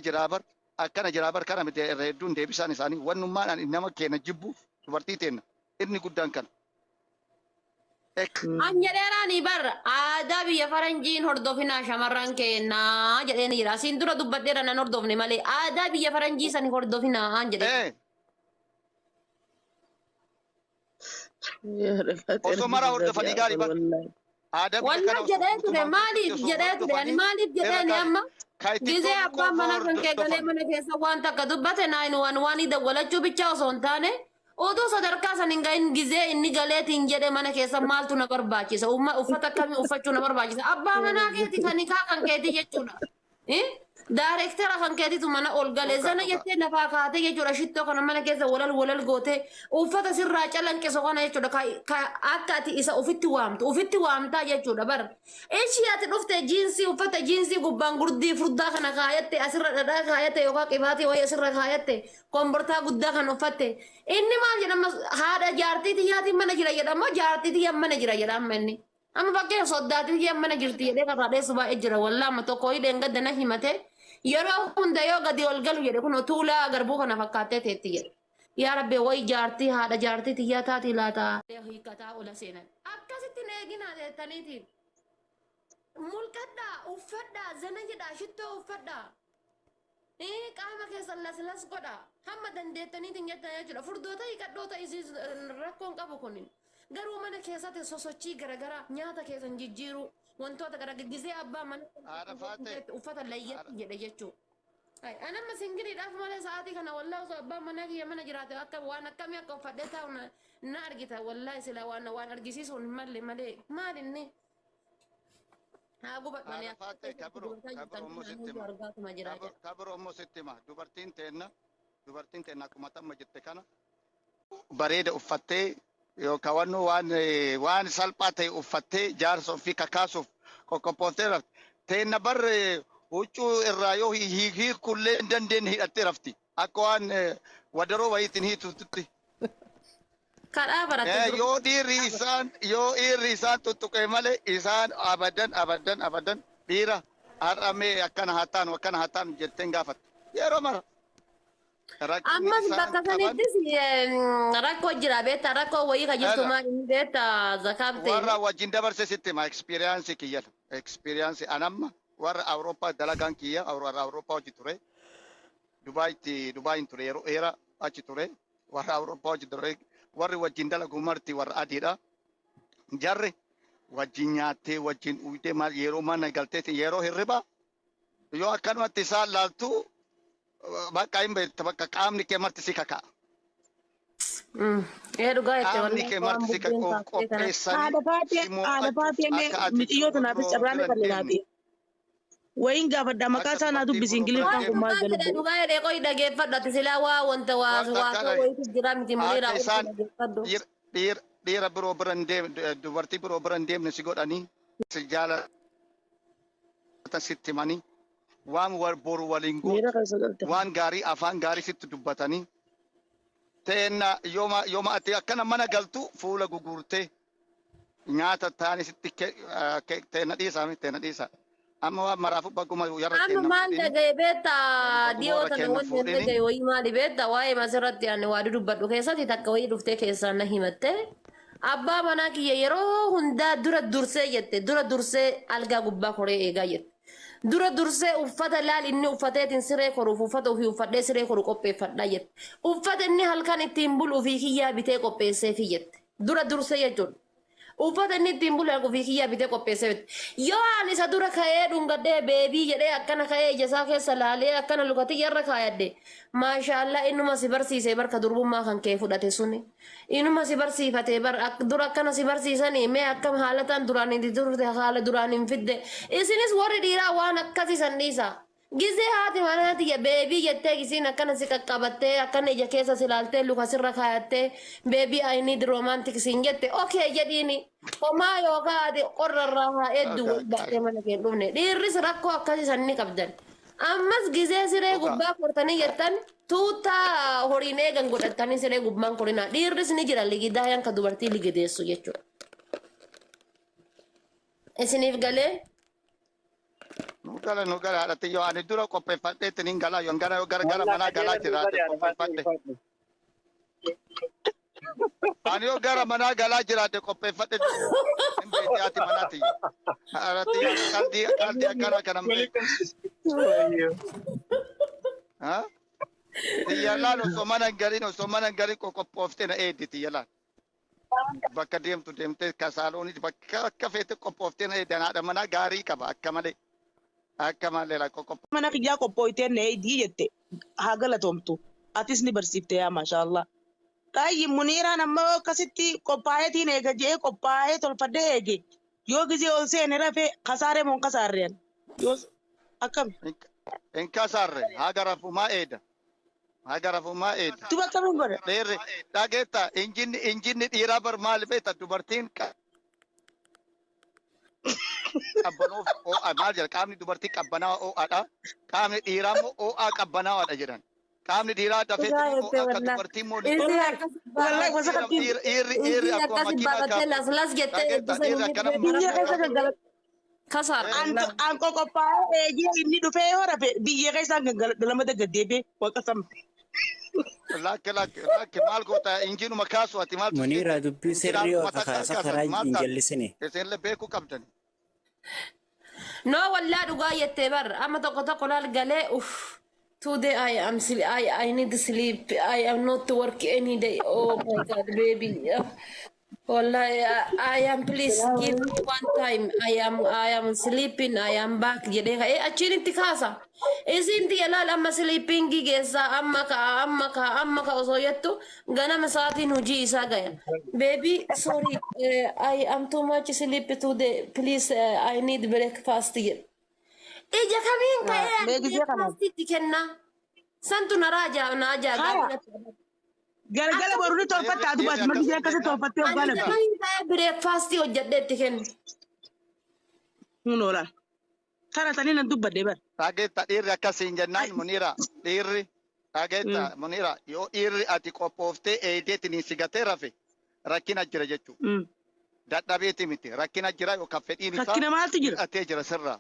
jiraa bar akkana jiraa bar kana miti irra hedduun deebisaan isaanii wannummaan ani nama keenya jibbuuf dubartii teenna inni guddaan kana. Ek. An jedheeraanii bar aadaa biyya faranjiin hordofinaa shamarran keennaa jedheeni jira. Asiin dura dubbadheera nan hordofne malee aadaa biyya faranjii sani hordofinaa an jedhee. Ee osoo mara hordofanii gaarii bar. Aadaa biyya kana Wallah osoo jedhee ture guutumaan guututti maaliif osoo jedhee ture ani hordofanii maaliif irra jedheeni gaarii. amma Ka itti gizee tolu abbaan qofa manaa kan kee galee hordofan. mana keessa waan takka dubbate naayin waan waan dawwalachuu bichaa osoo hin taane utuu sadarkaa san hin gahin gizee inni galeetiin jedhe mana keessa maaltu na barbaachisa uffata akkamii uffachuu na barbaachisa abbaa manaa keeti kan hikaa kan keeti jechuudha. Eh? Daarektara kan keetitu mana ol gale Dhugaa zana dhugaa. jettee lafaa kaatee jechuudha shittoo kana mana keessa walal walal gootee uffata sirraa calanqisu kana jechuudha ka akka ati isa ofitti waamtu ofitti waamtaa jechuudha bar ishii ati dhufte jiinsii uffata jiinsii gubbaan gurdii furdaa kana kaayatte asirra dhadhaa kaayatte yookaan qibaatii wayii asirra kaayatte kombortaa guddaa kan uffatte inni maal jedhama haadha jaartii tiyyaatiin mana jira jedhama jaartii tiyyaan mana jira jedhama inni. Amma fakkeenya soddaatii kiyya mana jirti jedhee kan raadheessu baay'ee jira. Wallaa amma tokko hidheen gadda na himate yeroo hunda yoo gadi ol galu jedhe kun tuulaa garbuu kana fakkaattee teetti jedhe. Yaa Rabbi wayi jaartii haadha jaartii tiyyaa taatii laata. Hiikkataa ola seenan. Akkasitti hin eeginaa jettaniitiin. Mulqadhaa, uffadhaa, zana jedhaa, shittoo uffadhaa. Qaama keessan laslas godha. Hamma dandeettaniitiin jettan jechuudha. Furdoo ta'ii qadhoo ta'ii siis rakkoon qabu kun. Garuu mana keessatti sosochii garaagaraa nyaata keessan jijjiiruu wantoota garaagaraa gizee abbaa mana Haadha faatee. uffata layyatti jedhe jechuudha. An amma singiliidhaaf malee sa'aatii kana wallaahi osoo abbaan manaa kiyya mana jiraate akka waan akkamii akka uffadhee taa'u na argita wallaahi sila waan waan argisiisuun hin malle malee maal inni. Haa gubadhu ani Haadha akka faatee keessatti kabiro dubartaa kabiro jirtan immoo kana sitti nuutu hima. argaatuma jira Kabiro jedha. kabiro immoo sitti hima. Dubartiin teenna akkuma tamma jette kana bareeda uffattee yookaan wannu waan waan salphaa ta'e uffattee jaarsa ofii kakaasuuf qoqqophooftee rafti. Teenna bar huccuu irraa yoo hiikullee hin dandeenye hidhattee rafti. Akka waan wadaroo wayiitiin hiitutti. Kadhaa baratte dur. Yoo dhiirri isaan tuttuqe malee isaan abadan abadan abadan dhiira har'a mee akkana haa taanu akkana haa taanu jetteen gaafatte. Yeroo mara. Rakkinni Ammas isaan bakka qaban sanittis rakkoo jira beektaa rakkoo wayii ka jirtu Ala. maal inni beektaa zakaabteen. Warra wajjin dabarse sitti hima experience kiyya experience anamma warra Awurooppaa dalagaan kiyya warra Awurooppaa hojii ture Dubaayitti Dubaayin ture yeroo dheeraa achi ture warra Awurooppaa hojii ture warri wajjin dalagu marti warra adiidha jarri wajjin nyaattee wajjin dhugdee maal yeroo mana galteeti yeroo hirriba yoo akkanumatti isaan laaltu bakka hin beektu bakka qaamni kee marti si kaka'a. Ee dhugaa jette Qaamni wallahi kee waan marti si bubbeen of kaaftee kana. qopheessanii Haadha faatee si haadha mo'achuuf faatee mee akka ati mixiyyoo nama tanaafis biroo carraa bira ni hin bal'inaati. deemne. Wayiin gaafadha maqaa Akka isaa naa dubartii dubbisi biroo bira Ingiliffaan hin kun deemne. maal Dhugaa jedhe jedhu. dhugaa jedhe qoy dhageeffadhu ati silaa waa wanta waa Wanta waa akkana wayitu jira miti muniira akka isaan dhaggeeffadhu. dhiira biroo bira hin deemne dubartii biroo bira hin deemne si godhanii si jaalatan sitti himanii waan boru waliin Miira gootu keessa galte. waan gaarii afaan gaarii sitti dubbatanii teenna yooma ati akkana mana galtu fuula gugurtee nyaata taani sitti teenna dhiisaa miti teenna dhiisaa amma waan maraafu bagguma yarra Amma keenna maal fuudhini dhagaye beektaa bagguma dhiyoo warra tana keenna wanni an fuudhini dhagaye wayii maali beektaa waa'ee masirratti ani waa dudubbadhu keessatti takka wayii dhuftee keessaan na himatte abbaa manaa kiyya yeroo hundaa dura dursee jette dura dursee algaa gubbaa koree eegaa jette dura dursee uffata laal inni uffateetiin siree koruuf uffata ofii uffadhee siree koru qopheeffadhaa jette uffata inni halkan ittiin bulu ofii kiyyaa bitee qopheesseefi jette dura dursee jechuudha. Uffata inni ittiin bulu ofii kiyyaa bitee qopheessee bite. Yoo ani isa dura ka'ee dhungadhee baby jedhee akkana ka'ee ija isaa keessa laalee akkana luka tiyyarra kaayadhe. Maashaallah innuma si barsiisee barka durbummaa kan kee fudhate suni. Inuma si barsiifatee bar dura akkana si barsiisanii mee akkam haalataan duraan itti turte haala duraan hin fidde. Isinis warri dhiiraa waan akkasii san dhiisaa. Gizee haati manaa tiyya baby jettee isiin akkana si qaqqabattee akkana ija keessa si ilaaltee luka sirra kaayattee baby, I need romantic siin jette okay jedhiini. Homaa yookaan ati qorrarraa haa hedduu wal baatee mana kee hin dhufne. Dhiirris rakkoo akkasii san ni qabdan. Ammas gizee siree gubbaa kortanii jettan tuuttaa horiin eegan godhattanii siree gubbaan korinaa. Dhiirris ni jira ligidaayaan ka dubartii ligideessu jechuudha. Isiniif galee? Nu gala, nu gala, haadhatti yoo ani dura qopheeffadheetti nin galaa yoon gara yoo gara gara Wallah manaa galaa qajeela nu jiraate gale ani qopheeffadhe. faatu. Ani yoo gara manaa galaa jiraate qopheeffadhe hin beekti haati manaa tiyya. Haadhatti yoo qalbii qalbii akkana kana hin beektu. Ha? Tiyya laal osoo mana hin galin, osoo mana hin galin qophooftee na eegdi tiyya laal. Bakka deemtu deemtee kasaaloonii bakka akka feete qophooftee na eegdi. Haadha manaa gaarii qaba akka malee. Akka malee la qophoo. Mana kiyyaa qophooytee na eegdii jette, haa galatoomtu. Atis ni barsiifte, yaa maashaallah. Xayyi Muniiraan amma akkasitti qophaa'eetiin eega je'ee qophaa'ee tolfadhee eege. Yoo gizee ol seene rafe, kasaaree moo hin kasaarreen? Yoo akkami? Hin kasaarre, haga rafumaa eeda. Haga rafumaa eeda. Duba akkamiin godha? Dheerri dhageetta, injinni dhiiraa bar maal beekta, dubartiin qabbanoof ho'a maal jedha, qaamni dubartii qabbanaawaa ho'aadha. Qaamni dhiiraa immoo ho'aa qabbanaawaadha jedhan. Qaamni dhiiraa dafee Dhugaa ho'a jettee akka wallaahi. dubartii immoo ni Isii Wallahi akkas wallahi gosa dhiirri kattiin dhiirri dhiirri Isii akkuma akkas makiinaa baafattee las las jettee dhageetta eebbisa dhiirri inni akkana dhufee biyyee keessa gaggala. Kasaar An wallaahi. an qophaa'ee eegee inni dhufee yoo rafe biyyee keessaan gangaladhu lama daggaddeebee waaqa sama. Lakki lakki lakki, maal goota, injinuma kaasu ati maaltu Muniira, dubbii injinaan sirrii mataa kaasa kaasa karaa maal hin taate jallisine. isinillee beekuu qabdani. No, wallaa dhugaa jettee bar, amma tokko tokko laal galee, uff, today I am I need sleep, I am not work any day, oh my God, baby. Wallahi I am, please give me one time, I am sleeping, I am back jedhee ka'ee achiin itti kaasa. Isin tiyya laal amma sleepingii keessaa amma ka'a, amma ka'a, amma ka'a osoo jettu ganama sa'aatiin hojii isaa gaya. Baby, sorry, I am too much sleep today, please, I need breakfast jedhe. Ija kamiin ka'ee Mee gisee kana breakfast itti kennaa? Santu na raajaa na haya ajaa'iba. Galgala boru ni tolfatta atu baas ma gisee akkasii tolfattee Ani hoggaa ija nabde. kamiin ka'ee breakfast hojjedhee itti kennu? Hun oola. Tana tanii nan dubbadde bar. Dhageetta, dhiirri akkasiin jennaan, Muniira, dhiirri dhageetta, Muniira, yoo dhiirri ati qophooftee eedeetiin si gatee rafe rakkina jira jechuudha. Dadhabeeti miti, rakkina jira yookaan fedhiin isaa Rakkina maaltu jira? hidhatee jira sirraa.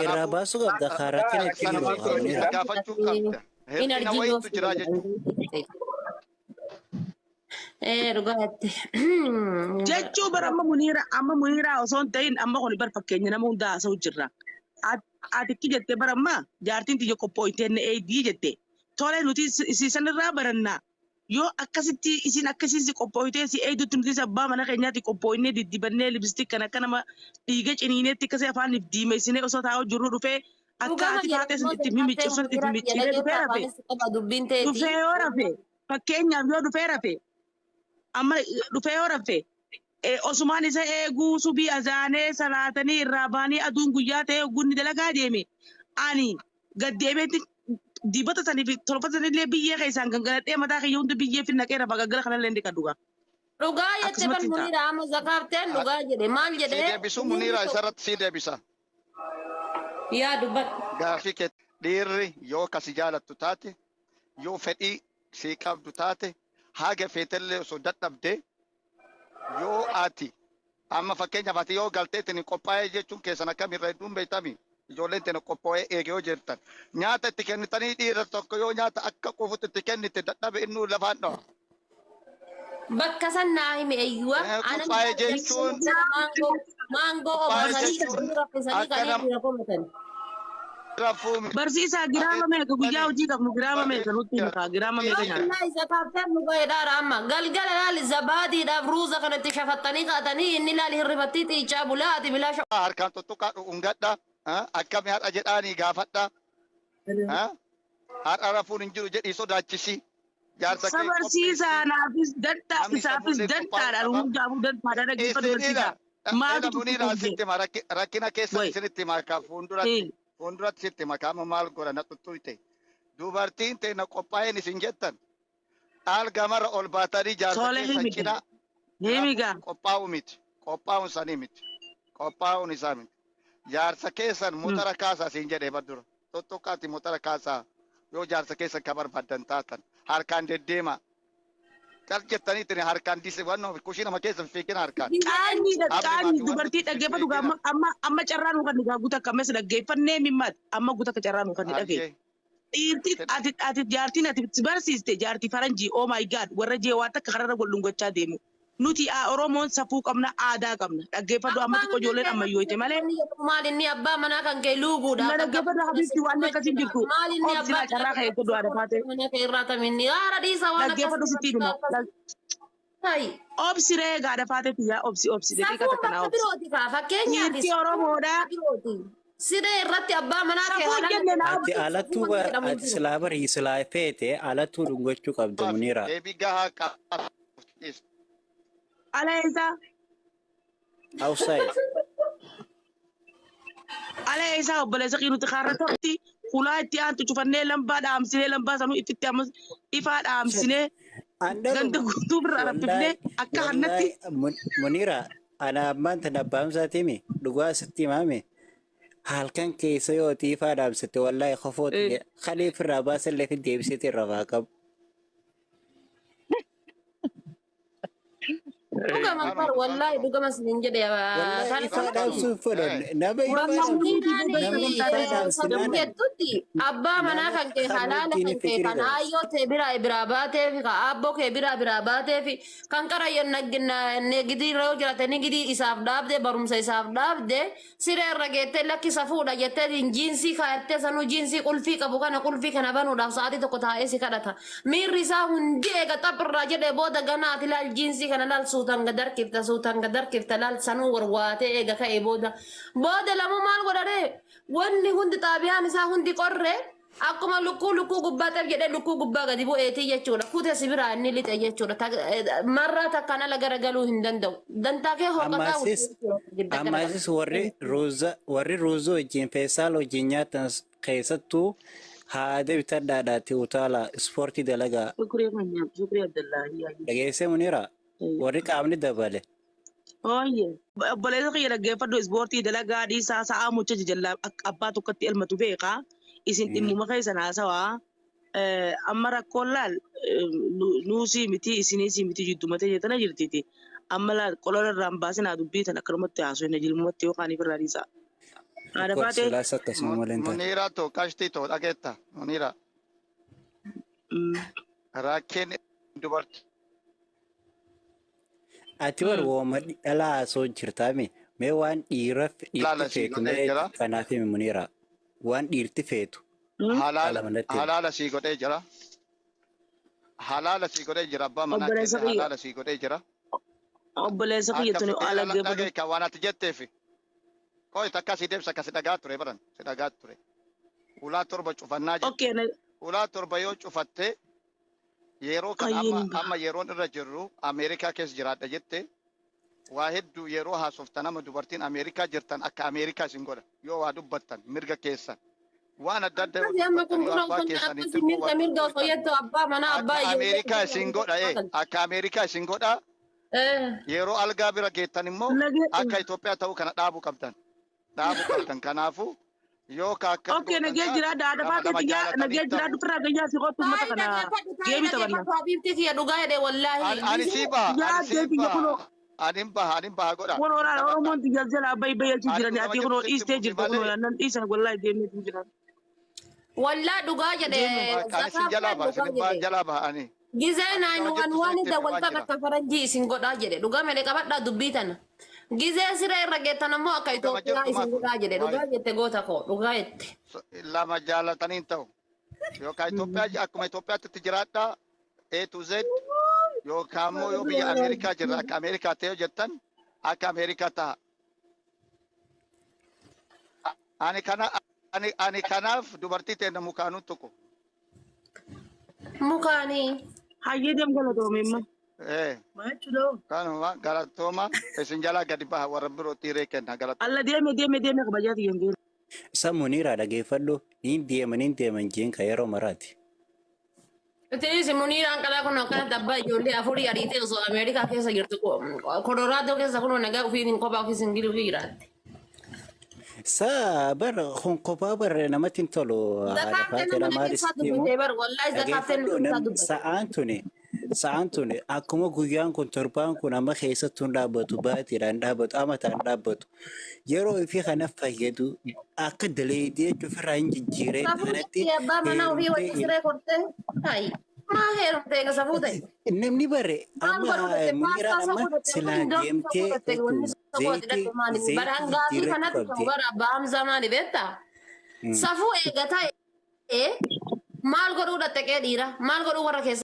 Irraa baasuu qabda kaa rakkina itti Sana jiru maaltu haa Muniira. gaafachuu qabda. Hir'ina Energy wayiitu jira jechuudha. Ee, dhugaatti. Jechuu bara amma Muniira, amma Muniiraa osoo hin ta'in, amma kun bar fakkeenya nama hundaa haasa'u jirra. Ati akki jettee bara amma jaartiin tiyya qophooytee na eegdii jette. Tole, nuti isiisan irraa barannaa. Yoo akkasitti isin akkasiin si qophooytee si eegdutti, nuti abbaa mana keenyaatti qophooynee diddibannee lipstick kan akka nama dhiiga ciniineetti akkasii afaaniif diimeessinee osoo taa'uu jirru dhufee akka Dhugama ati taatee sun itti mimicciir sun itti mimicciiree dhufee rafe. Dubbiin teeti. Dhufee yoo rafe, fakkeenyaaf yoo dhufee rafe, amma dhufee yoo rafe, osumaan isa eeguu subii azaanee salaatanii irraa baanii aduun guyyaa ta'e oggunni dalagaa deeme, ani gaddeebeetti dibata sanii fi tolfata sanillee biyyee keessaan gangaladhee mataa kiyya hundi biyyee fi naqee rafa, galgala kanallee ni dhiqadhu. Dhugaa jette bar. Akkasumatti ta'a. Muniira amma zakaafteen dhugaa jedhe, maal Si jedhee? deebisuu, Muniira, isarratti si deebisa. Yaa dubbadhu. Gaafii kee, dhiirri yoo kasi jaalattu taate, yoo fedhii sii qabdu taate, haga feetellee osoo dadhabde, yoo ati amma fakkeenyaaf ati yoo galteetiin qophaa'ee jechuun keessan akkamirra hedduun beektami, ijoolleen teena qophaa'ee eege yoo jirtan nyaata itti kennitanii, dhiira tokko yoo nyaata akka quufutti itti kennite dadhabe innuu lafaan dhawa. Bakka san naa hime eeyyuwa. Qophaa'ee jechuun Maangoo maangoo qophaa'ee obaasanii jechuun raffisanii akka kan nama dhiira komatan. rafuu miti. Barsiisaa, giraama meeqa guyyaa hojii qabnu, giraama meeqa nutti himaa, giraama meeqa nyaanna? Wallahi zakaafteen dhugaadhaadha, amma galgala laali zabaadiidhaaf ruuza kanatti shafattanii kaatanii inni laali hirrifattii xiichaa bulaa, ati bilaasha. Harkaan tuttuqaa dhungadha, akkami har'a jedhaanii gaafadha, har'a rafuun hin jiru jedhii sodaachisi, jaarsa Sa kee barsiisaa, qopheessi. naafis dantaa Namni isaafis sammuullee dantaadha, qophaa'uu qaba. hundaafuu dantaadha, dhaggeeffatu Isinidha. barsiisaa. Maaltu Muniira, tuttuquuf sitti hima, rakkina keessa Wayi. isinitti hima ka fuulduratti sitti hima kaama maal godha na xuxxuyte. Dubartiin teena qophaa'een isin jettan algamarra ol baatanii jaarsa Tole, keessan himi cinaa himi gaa. Qophaa'u miti. Qophaa'uun sanii miti. Qophaa'uun isaa miti. Jaarsa keessan motora kaasaa siin jedhee bar dura. Tuttuqqaati motora kaasaa, yoo jaarsa keessan ka barbaadan taatan harkaan deddeema. Cal jettaniitiin harkaan dise waan kushii nama keessa fiigina harkaan. Qaanyiidha Abri qaanyi maatii waan dubartii nuti dhaggeeffatu fiigina. amma amma amma carraa nuu kan guutuu akka ammas dhaggeeffannee mimmaati amma guutuu akka carraa nuu kan dhagee. Hayyee. Dhiirti ati jaartiin ati si barsiiste jaartii faranjii, oh my God, warra jee waan takka kararra wal dhungachaa deemu. Nuti Oromoon safuu qabna, aadaa qabna. Dhaggeeffadhu, amma xiqqoo ijoolleen ammayyooyte malee. Maal inni abbaa manaa kan kee luuguudha. Na dhaggeeffadhu habiibti, waan akkasiin jirtu. Maal inni Obsi abbaa carraa kee eeggadhu haadha faate. mana kee irraa taminni haara dhiisa waan Dhaggeeffadhu, sitti hima. Hai. Obsi ree gaadha faate tiyyaa, obsi obsi daqiiqa Safuun takka naa bakka obsi. birooti kaa fakkeenyaaf. Dhiirti Oromoodha. Birooti. Siree irratti abbaa manaa kee Safuu jenne naa Ati alattuu bar ati silaa barii silaa feete alattuu dhungachuu qabda, Muniira. Deebii gahaa qaba. Ala isaa Outside. Ala isaa obboleessa kii nuti kaarra tokki hulaa itti aantu cufannee lambaa dhaamsinee lambaa sanuu ifitti ammas ifaa dhaamsinee ganda guutuu birraa raffifnee akka hannatti. Muniira, ana ammaan tana abbaamsaatiimi dhugaa sitti himaame, halkan keessa yoo ifaa dhaamsite, wallaahi kofooti khaliif irraa baasallee fi deebiseeti irra baa qabu. Dhugama bar, wallaahi dhugama sin jedhe. Wallaahi ifaa dhaamsuun fedhan nama ifaa namni ifaa dhaamsinaan Jettutti abbaa manaa kan kee halaala kan kee kan aayyoo tee biraa biraa baatee fi kan aabboo kee biraa biraa baatee fi kan qarayyo nigidii irra yoo jiraate nigidii isaaf dhaabde, barumsa isaaf dhaabde, siree irra geettee lakki safuudha jettee jiinsii kaayattee, sanuu jiinsii qulfii qabu kana qulfii kana banuudhaaf sa'aatii tokko taa'ee si kadhata. Miirri isaa hundi eega xaphirraa jedhee booda ganaa ati laal jiinsii kana laal suutaan gad harkifta, suutaan gad harkifta, laal sanuu warwaatee eega ka'ee booda. Booda lamuu maal godharee, wanni hundi xaabiyaan isaa hundi qorree akkuma lukkuu lukkuu gubbaa xab jedhee lukkuu gubbaa gadi bu'eetii jechuudha. Kute si biraa inni lixe jechuudha. Marraa takkaan ala garagaluu hin danda'u. Dantaa kee hooqataa. Ammasis warri ruuza wajjin feessaal wajjin nyaatan keessattuu haada bitadhaadhaati utaala ispoortii dalagaa. Shukrii kan nyaatu, Shukrii Abdullahi. Dhageessee, Muniira, warri qaamni dabale. Ooyye. Obboleessa kiyya dhaggeeffadhu, ispoortii dalagaa dhiisaa, sa'aa mucha jajallaa akka abbaa tokkotti elmatu beekaa. Isin dhimmuma keessan haasawaa. Amma rakkoon laal nuusii miti isiniisii miti jiddumatee jettana jirtiiti. Amma laal qolola irraan baasinaa, dubbii tan akkanumatti haasofne jilmumatti yookaan ifirraa dhiisaa. Haadha faatee. Silaas akkasuma malee hin taane. Muniira to qashtii to dhageetta Muniira. Rakkeen dubartii Ati bar wooma dhalaa haasoo jirtaami. Mee waan dhiira dhiirti Laala sii feetu godhee mee jira. kanaaf himi, Muniira. Waan dhiirti feetu. Halaala Haala manatti himi. Halaala sii godhee jira. Halaala sii godhee jira, abbaa manaa Obboleessa kenne kiyya. halaala sii godhee jira. Obboleessa kiyya Akka tuni fitee ala lala dhaggeeffadhu. dhagaye kan waan ati jetteefi. Qoy takka sii deebisa akka si dhagaa ture baran si dhagaa ture. Ulaa torba cufannaa jette. Okay, na Ulaa torba yoo cufatte, yeroo kan amma Qayyiin amma yeroon irra jirru Ameerikaa keessa jiraadha jette, waa hedduu yeroo haasoftan nama dubartiin Ameerikaa jirtan akka Ameerikaa isin godha yoo waa dubbattan mirga keessan waan adda addaa yoo Akkasii amma dubbattan kun yoo kun abbaa kun keessanitti akkasii immoo mirga waa mirga osoo dubbattan jettu abbaa manaa akka abbaa ijoollee Ameerikaa isin godha akka Ameerikaa isin godha. Yeroo algaa bira geettan immoo Nagee. akka Itoophiyaa ta'uu kana dhaabuu qabdan, dhaabuu qabdan. Kanaafuu yoo ka akkas Okay, gootan nagee taate jiraadha. Haadha nama faatee lama tiyyaa nagee jaalatanii jiraadhu ta'u. firraa gayyaa si qottu uummata Taa'ii kana dhaggeeffadhu, taa'ii geebii taphanna. dhaggeeffadhu, habiibti kiyya dhugaa jedhe wallaahi. Ani sii baha, Yaa ani sii deebi kunoo baha, anin baha, anin baha godha kunoo laala taphadha. Oromoon tiyya jalaa bayi bayyachuu Ani jirani dhugama ati kunoo jettu sitti dhiistee mufi jirta kunoo malee. nan dhiisan wallaahi deemeetu jiran. Wallaa dhugaa jedhe. Ani sin jalaa Zakaaf baha, dhugaa sin baha jedhe. jalaa baha ani. Gizee Akkuma nine jettu one one sanitti da waan walta jira. akka faranjii isin godhaa jedhe, dhugaa malee qabadhaa dubbii tana. Gizee siree irra geettan ammoo akka Dhugama Itoophiyaa jirtu isin maa kun. godhaa jedhe, dhugaa Waayee. jette goota koo, dhugaa jette. Lama jaalatanii hin ta'u. Yookaan Itoophiyaa akkuma Itoophiyaatti itti jiraadhaa A to Z, yookaan immoo yoo biyya Ameerikaa jirra akka Ameerikaa ta'e jettan akka Ameerikaa ta'a. Ani kanaaf dubartii ta'e mukaanuu tuqu. Mukaanii. Hayyee deem, galatoome immoo. Kanuma, galatooma, isin jalaa gadi baha, warra biroo dhiiree kenna, galatooma. Alla deeme deeme deeme kabajaa tiyyan deeme. Isa Muniira dhageeffadhu, niin deeman niin deeman jeen ka yeroo maraati. Isinis Muniiraan qalaa kun akkanatti abbaa ijoollee afurii ariitee osoo Ameerikaa keessa jirtu, Kolooraadoo keessa kun nagaa ofiitiin kophaa ofii singilii ofii jiraatti. Sa bar kun kophaa bar namatti hin tolu. Haadha Zakaafteen faateedha mana maal keessaa isitti himu. dubbatee bar, wallaahi zakaafteen Dhageeffadhu mana keessaa nam dubbate. sa'aan tuni Sa'aan tun akkuma guyyaan kun torbaan kun amma keessattuu hin dhaabbatu, baatiidhaan dhaabbatu, amataan dhaabbatu. Yeroo ifii kana fayyadu akka daleedii jechuun ofirraa hin jijjiiree Safuu kanatti jettee abbaa manaa ofii wajjin heerumtee siree kortee. Hayi. Maa heerumtee eega safuu ta'e? Namni bare Maal amma godhuu dhaqxe? Muniraan Paastaa amma safuu dhaqxe? silaa Indoomii safuu deemtee dhaqxe? Wanni jechuun safuu ati zayitii dhaqxe maali? zayitii Baraan gaafii jijjiirrachuu kanatti ta'u qabdi. bara abbaa Hamzaa maali beektaa? Safuu eega ta'e maal godhuu dhaqxe qee dhiira? Maal godhuu warra keessaa?